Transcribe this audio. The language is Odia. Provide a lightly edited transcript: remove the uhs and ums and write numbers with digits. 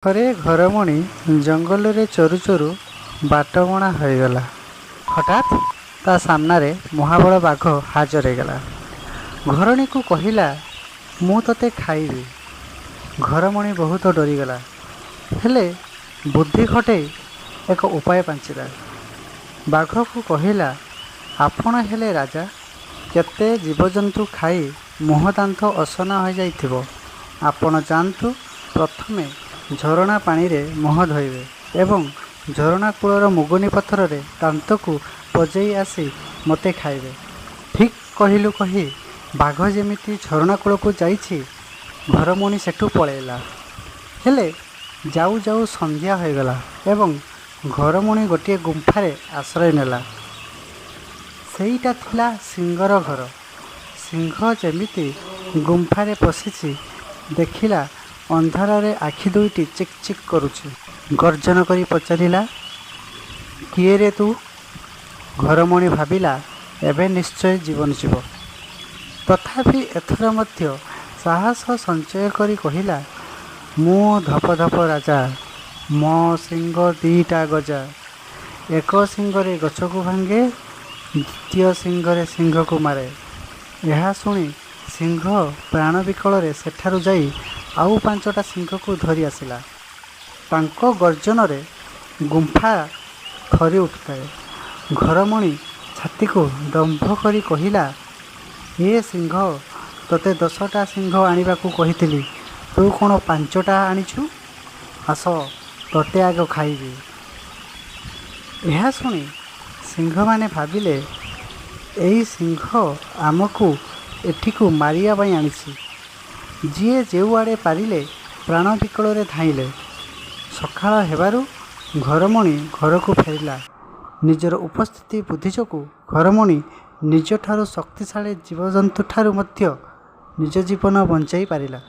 ଥରେ ଘରମଣି ଜଙ୍ଗଲରେ ଚରୁ ଚରୁ ବାଟବଣା ହୋଇଗଲା। ହଠାତ୍ ତା ସାମ୍ନାରେ ମହାବଳ ବାଘ ହାଜର ହୋଇଗଲା। ଘରଣୀକୁ କହିଲା, ମୁଁ ତୋତେ ଖାଇବି। ଘରମଣି ବହୁତ ଡରିଗଲା। ହେଲେ ବୁଦ୍ଧି ଖଟେଇ ଏକ ଉପାୟ ପାଞ୍ଚିଲା। ବାଘକୁ କହିଲା, ଆପଣ ହେଲେ ରାଜା, କେତେ ଜୀବଜନ୍ତୁ ଖାଇ ମୁହଁ ଦାନ୍ତ ଅସନା ହୋଇଯାଇଥିବ। ଆପଣ ଯାଆନ୍ତୁ, ପ୍ରଥମେ ଝରଣା ପାଣିରେ ମୁହଁ ଧୋଇବେ ଏବଂ ଝରଣା କୂଳର ମୁଗୁନି ପଥରରେ ଦାନ୍ତକୁ ପଜେଇ ଆସି ମୋତେ ଖାଇବେ। ଠିକ୍ କହିଲୁ କହି ବାଘ ଯେମିତି ଝରଣା କୂଳକୁ ଯାଇଛି, ଘରମଣି ସେଠୁ ପଳେଇଲା। ହେଲେ ଯାଉ ଯାଉ ସନ୍ଧ୍ୟା ହୋଇଗଲା ଏବଂ ଘରମଣି ଗୋଟିଏ ଗୁମ୍ଫାରେ ଆଶ୍ରୟ ନେଲା। ସେଇଟା ଥିଲା ସିଂହର ଘର। ସିଂହ ଯେମିତି ଗୁମ୍ଫାରେ ପଶିଛି, ଦେଖିଲା ଅନ୍ଧାରରେ ଆଖି ଦୁଇଟି ଚିକ୍ ଚିକ୍ କରୁଛି। ଗର୍ଜନ କରି ପଚାରିଲା, କିଏ ରେ ତୁ? ଘରମଣି ଭାବିଲା, ଏବେ ନିଶ୍ଚୟ ଜୀବନ ଯିବ। ତଥାପି ଏଥର ମଧ୍ୟ ସାହସ ସଞ୍ଚୟ କରି କହିଲା, ମୁଁ ଧପଧପ ରାଜା, ମୋ ଶିଙ୍ଗ ଦିଇଟା ଗଜା। ଏକ ଶିଙ୍ଗରେ ଗଛକୁ ଭାଙ୍ଗେ, ଦ୍ୱିତୀୟ ଶିଙ୍ଗରେ ସିଂହକୁ ମାରେ। ଏହା ଶୁଣି ସିଂହ ପ୍ରାଣ ବିକଳରେ ସେଠାରୁ ଯାଇ ଆଉ 5ଟା ସିଂହକୁ ଧରି ଆସିଲା। ତାଙ୍କ ଗର୍ଜନରେ ଗୁମ୍ଫା ଥରି ଉଠୁଥାଏ। ଘରମଣି ଛାତିକୁ ଦମ୍ଭ କରି କହିଲା, ହେ ସିଂହ, ତୋତେ 10ଟା ସିଂହ ଆଣିବାକୁ କହିଥିଲି, ତୁ କ'ଣ 5ଟା ଆଣିଛୁ? ଆସ, ତୋତେ ଆଗ ଖାଇବି। ଏହା ଶୁଣି ସିଂହମାନେ ଭାବିଲେ, ଏଇ ସିଂହ ଆମକୁ ଏଠିକୁ ମାରିବା ପାଇଁ ଆଣିଛି। ଯିଏ ଯେଉଁଆଡ଼େ ପାରିଲେ ପ୍ରାଣ ବିକଳରେ ଧାଇଁଲେ। ସକାଳ ହେବାରୁ ଘରମଣି ଘରକୁ ଫେରିଲା। ନିଜର ଉପସ୍ଥିତ ବୁଦ୍ଧି ଯୋଗୁଁ ଘରମଣି ନିଜଠାରୁ ଶକ୍ତିଶାଳୀ ଜୀବଜନ୍ତୁଠାରୁ ମଧ୍ୟ ନିଜ ଜୀବନ ବଞ୍ଚାଇ ପାରିଲା।